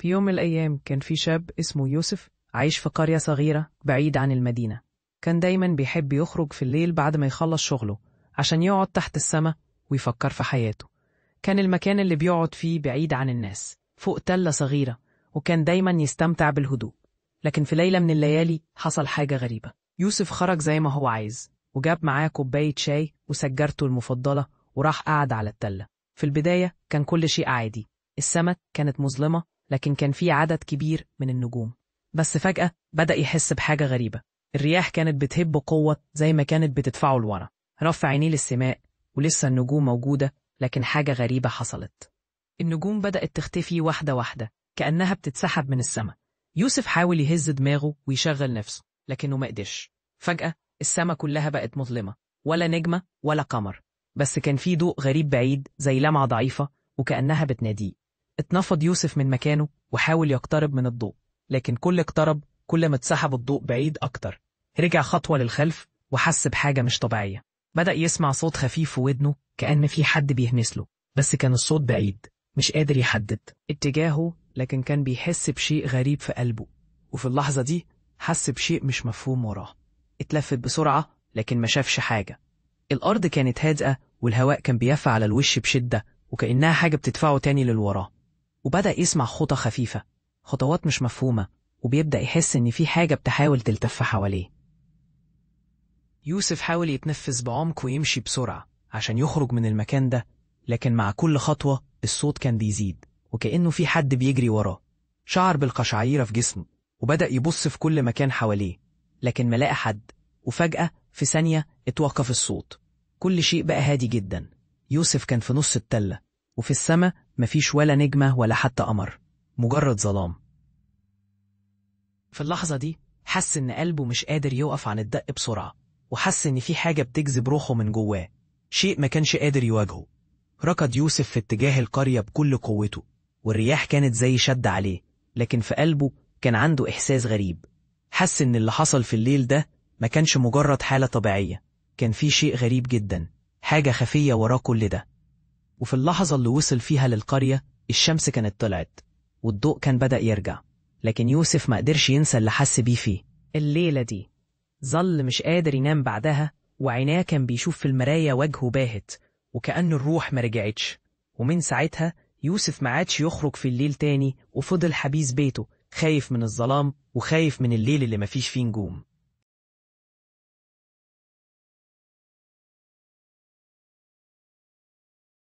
في يوم من الأيام كان في شاب اسمه يوسف عايش في قرية صغيرة بعيد عن المدينة. كان دايما بيحب يخرج في الليل بعد ما يخلص شغله عشان يقعد تحت السماء ويفكر في حياته. كان المكان اللي بيقعد فيه بعيد عن الناس، فوق تلة صغيرة، وكان دايما يستمتع بالهدوء. لكن في ليلة من الليالي حصل حاجة غريبة. يوسف خرج زي ما هو عايز، وجاب معاه كوباية شاي وسجارته المفضلة وراح قعد على التلة. في البداية كان كل شيء عادي، السماء كانت مظلمة لكن كان في عدد كبير من النجوم. بس فجأة بدأ يحس بحاجة غريبة، الرياح كانت بتهب بقوة زي ما كانت بتدفعه لورا. رفع عينيه للسماء ولسه النجوم موجودة، لكن حاجة غريبة حصلت. النجوم بدأت تختفي واحدة واحدة كأنها بتتسحب من السماء. يوسف حاول يهز دماغه ويشغل نفسه لكنه ما قدرش. فجأة السماء كلها بقت مظلمة، ولا نجمة ولا قمر، بس كان في ضوء غريب بعيد زي لمعة ضعيفة وكأنها بتناديه. اتنفض يوسف من مكانه وحاول يقترب من الضوء، لكن كل اقترب كل ما اتسحب الضوء بعيد أكتر. رجع خطوة للخلف وحس بحاجة مش طبيعية. بدأ يسمع صوت خفيف في ودنه كأن في حد بيهمس له، بس كان الصوت بعيد مش قادر يحدد اتجاهه، لكن كان بيحس بشيء غريب في قلبه. وفي اللحظة دي حس بشيء مش مفهوم وراه. اتلفت بسرعة لكن ما شافش حاجة. الأرض كانت هادئة والهواء كان بيفع على الوش بشدة وكأنها حاجة بتدفعه تاني للوراء. وبدأ يسمع خطى خفيفة، خطوات مش مفهومة، وبيبدأ يحس إن في حاجة بتحاول تلتف حواليه. يوسف حاول يتنفس بعمق ويمشي بسرعة عشان يخرج من المكان ده، لكن مع كل خطوة الصوت كان بيزيد وكأنه في حد بيجري وراه. شعر بالقشعريرة في جسمه وبدأ يبص في كل مكان حواليه، لكن ما لقى حد. وفجأة في ثانية اتوقف الصوت، كل شيء بقى هادي جدا. يوسف كان في نص التلة، وفي السماء مفيش ولا نجمة ولا حتى قمر، مجرد ظلام. في اللحظة دي حس إن قلبه مش قادر يوقف عن الدق بسرعة، وحس إن في حاجة بتجذب روحه من جواه، شيء ما كانش قادر يواجهه. ركض يوسف في اتجاه القرية بكل قوته، والرياح كانت زي شد عليه، لكن في قلبه كان عنده إحساس غريب. حس إن اللي حصل في الليل ده ما كانش مجرد حالة طبيعية، كان في شيء غريب جدا، حاجة خفية وراه كل ده. وفي اللحظة اللي وصل فيها للقرية الشمس كانت طلعت والضوء كان بدأ يرجع، لكن يوسف ما قدرش ينسى اللي حس بيه فيه الليلة دي. ظل مش قادر ينام بعدها، وعيناه كان بيشوف في المراية وجهه باهت وكأن الروح ما رجعتش. ومن ساعتها يوسف ما عادش يخرج في الليل تاني، وفضل حبيس بيته خايف من الظلام وخايف من الليل اللي مفيش فيه نجوم.